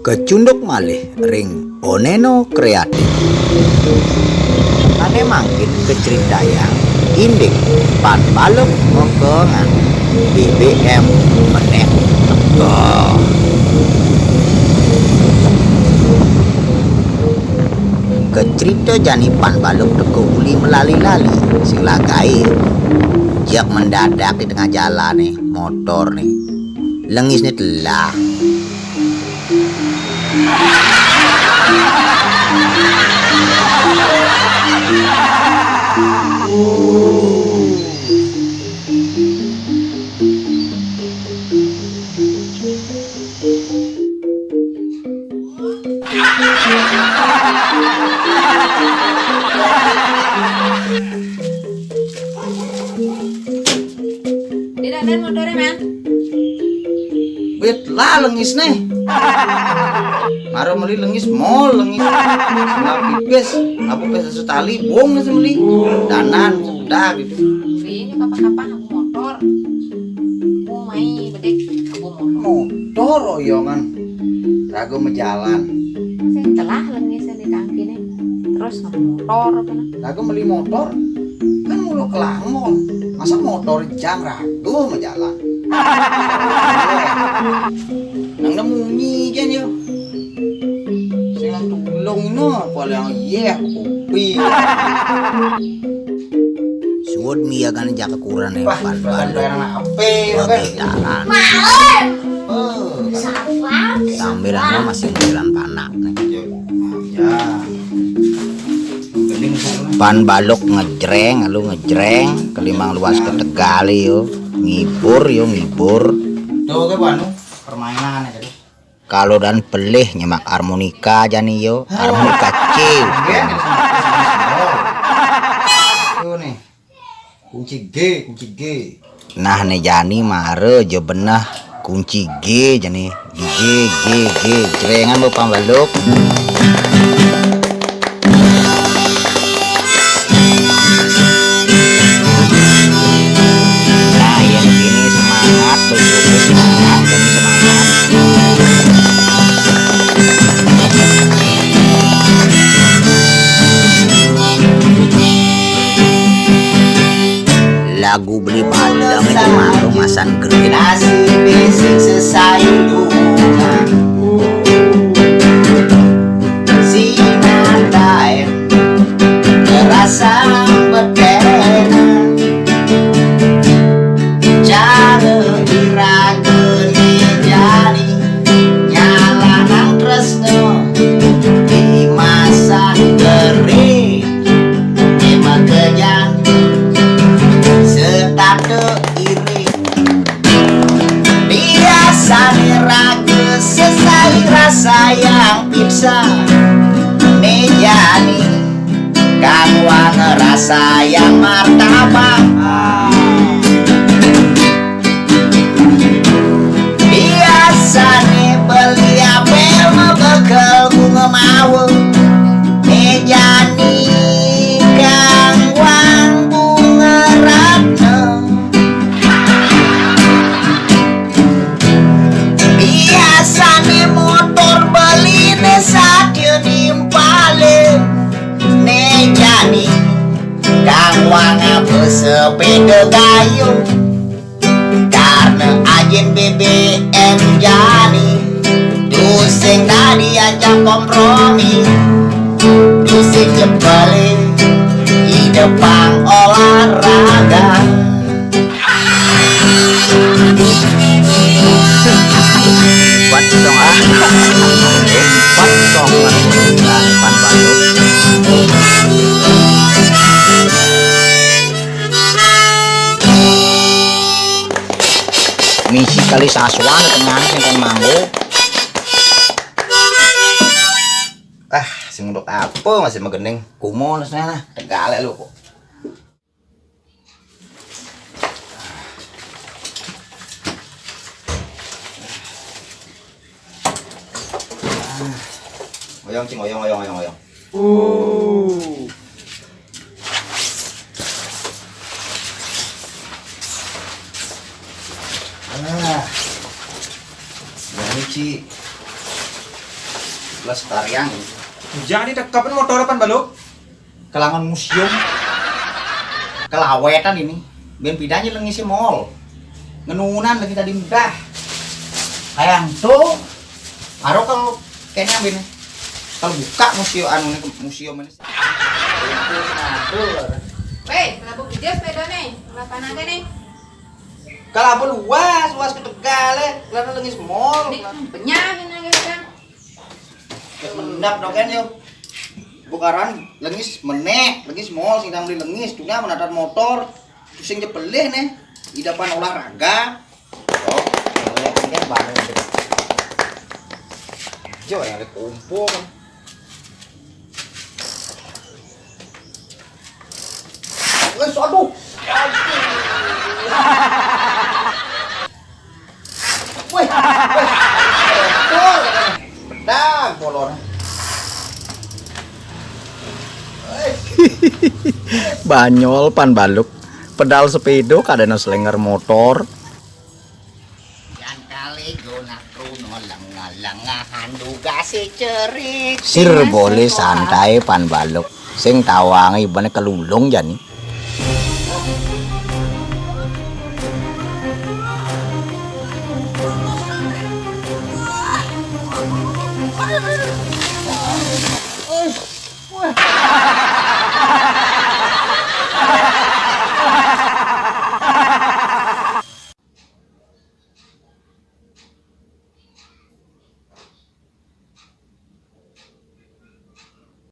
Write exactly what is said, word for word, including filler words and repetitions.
Pecunduk malih ring Oneno Kreatif. Ané mangkin kacritayang indik Pan Baluk Mokongan B B M menék teka. Kacrita jani Pan Baluk teka uli malali-lali, sing lagaé. Jak mendadak di tengah jalané, motorné. Lengisné telah. Di dandan motoré, Man. Wit lah lengisné. Mara meli lengis mol lengis. Sendal pipis, apa pis setali, bong nih meli. Danan, sebedah gitu. Ini kapan-kapan aku motor. Aku main bedek, aku motor. Motor, oyongan. Raga majalan. Sing telah lengisné di tangkiné. Terus aku motor apa nah? Raga meli motor. Kan mula kelamun. Masa motor jang raga majalan. Nang nemu munyi jan ya. Sing tulung no, paling yéh kopi. Suud miyagan jaka kurené Pan Baluk. Apa ya, kan? Jalan. Oh. Sambil anu masih mikiran panak nih. Ya. Pan Baluk ngejreng, lu ngejreng, kelimang luas ke Tegal yo. Ngibur yo, ngibur. Tuh, ke anu, permainan ya, tadi. Kalau dan pelih nyemak armonika jani yo, armonika C. Tuh nih. Kunci G, kunci G. Nah, né jani mara ja beneh kunci G jani. G, G, G, G. Jrengan bo Pan Baluk. Nah, yang ini semangat, betul semangat, dan semangat. Lagu Beli Padang itu mah kemasan kering. Nasi bisi sesai lungan. Sinan daen rasa betenan. Cara iraga né jani nyalanang tresna di masa kering. Né makejang setata iring. Biasané raga sesai rasa yang pipsa. Né jani kangwang rasa yang martabak. Biasané beli apel mabekel bunga mawa. Né jani kangwang bunga ratna. Biasané motor beliné satia nimpalin. Né jani kangwang apa sepéda gayung. Karena ajin B B M jani, tusing dadi ajang kompromi. Tusing jebelé idepang olahraga. Buat dong, ah. Buat dong, ah. Pan Baluk. Misi kali sasuan tengah sing kon manggo. Ah, sing nguduk apa masih magending? Kumon sana, Tegalé lu kok. Oyong, Cing, oyong, oyong, oyong, oyong. Uh. Ah. Nah, ini, Ci. Lestariang. Jangan ditekepin motor pan, Baluk. Kelangan museum. Kelawetan ini. Ben pidanya lengis mall. Ngenunan lagi tadi mudah. Kayak tuh. Aro kalau kayaknya ben. Kalau buka museum anu nih, museum ini. Weh, kalau buka sepeda nih, apa naga nih? Kalau apa luas, luas ke Tegal, eh. Kalau lengis mall. Ini penyah ini naga kan. Mendak dong kan yo. Bukaran lengis menek, lengis mall sing beli lengis, cuma menatar motor, pusing cepelih nih. Di depan olahraga. Oh, ngeliat ini kan bareng gitu. Jo yang ada kumpul. Wes, aduh. Wih, wih. Pol. Pedang polon. Banyol pan Baluk. Pedal sepeda kadang selenger motor. Yang kali guna Bruno lengah-lengah handu gasi cerik. Sir boleh santai pan Baluk. Sing tawang ibane kelulung jani.